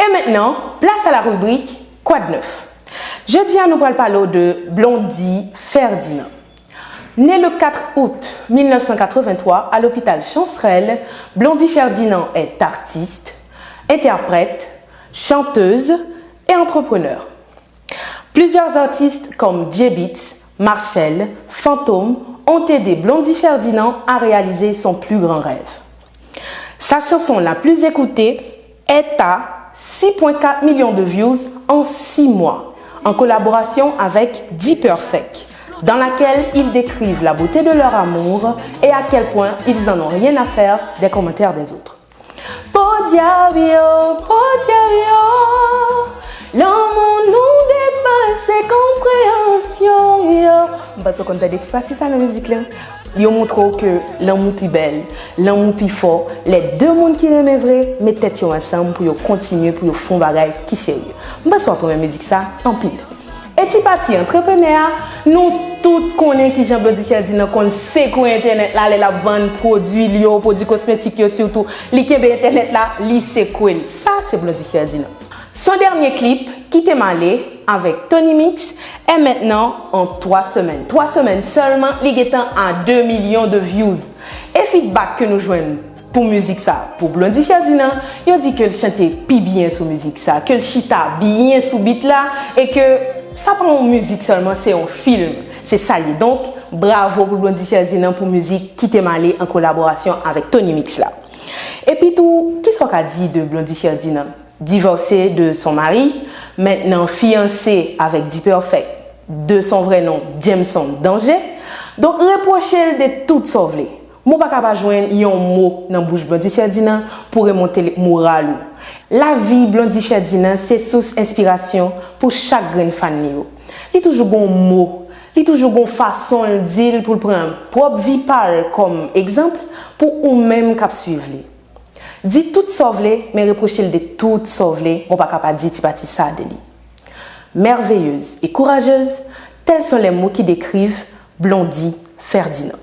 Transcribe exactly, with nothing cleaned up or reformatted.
Et maintenant, place à la rubrique Quoi de neuf? Jodi a, nou pral pale w de Blondy Ferdinand. Né le quatre août mille neuf cent quatre-vingt-trois à l'hôpital Chancerelle, Blondy Ferdinand est artiste, interprète, chanteuse et entrepreneur. Plusieurs artistes comme J-Beatz, Marshelle, Fantom ont aidé Blondy Ferdinand à réaliser son plus grand rêve. Sa chanson la plus écoutée est à six point quatre millions de views en six mois, en collaboration avec D-Perfect, dans laquelle ils décrivent la beauté de leur amour et à quel point ils en ont rien à faire des commentaires des autres. Podyab yo, podyab yo, lanmou nou depase konpreyansyon yo. M panse w konn tande ti pati sa nan mizik la. Yo montre w ke lanmou pi bèl, lanmou pi fò, lè de moun ki renmen vre met tèt yo ansanm pou yo kontinye, pou yo fè yon bagay ki serye. M panse w ap renmen mizik sa anpil. E ti pati antreprenè a, nou tout konnen kijan Blondy Ferdinand konn sekwe entènèt la lè l ap vann pwodui l yo, pwodui kosmetik yo sitou. Li kenbe entènèt la, li sekwe l. Sa se Blondy Ferdinand. Son dernier clip, Kite m ale, avec Tony Mix, est maintenant en trois semaines. Twa semèn sèlman, li gentan a de milyon de views. E feedback ke nou jwenn pou mizik sa, pou Blondy Ferdinand, yo di ke l chante pi byen sou mizik sa, ke l chita byen sou beat la, e ke sa pa yon mizik sèlman, se yon fim. Se sa l ye. Donk, bravo pou Blondy Ferdinand pou mizik Kite m ale an kolaborasyon avèk Tony Mix la. Epi tou, kisa w ka di de Blondy Ferdinand? Divorcée de son mari, maintenant fiancée avec D-Perfect, de son vrai nom Jameson Danger. Donk repwoche l de tout sa w vle. Mwen pa ka pa jwenn yon mo nan bouch Blondy Ferdinand pou remonte moral ou. Lavi Blondy Ferdinand se sous enspirasyon pou chak grenn fan li yo. Li toujou gon mo, li toujou gon fason l di l pou l pran pwòp vi pa l kòm egzanp pou ou menm k ap swiv li. Di tout sa w vle, men repwoche l de tout sa w vle, mwen pa ka pa di ti pati sa de li. Merveilleuse et courageuse, tels sont les mots qui décrivent Blondy Ferdinand.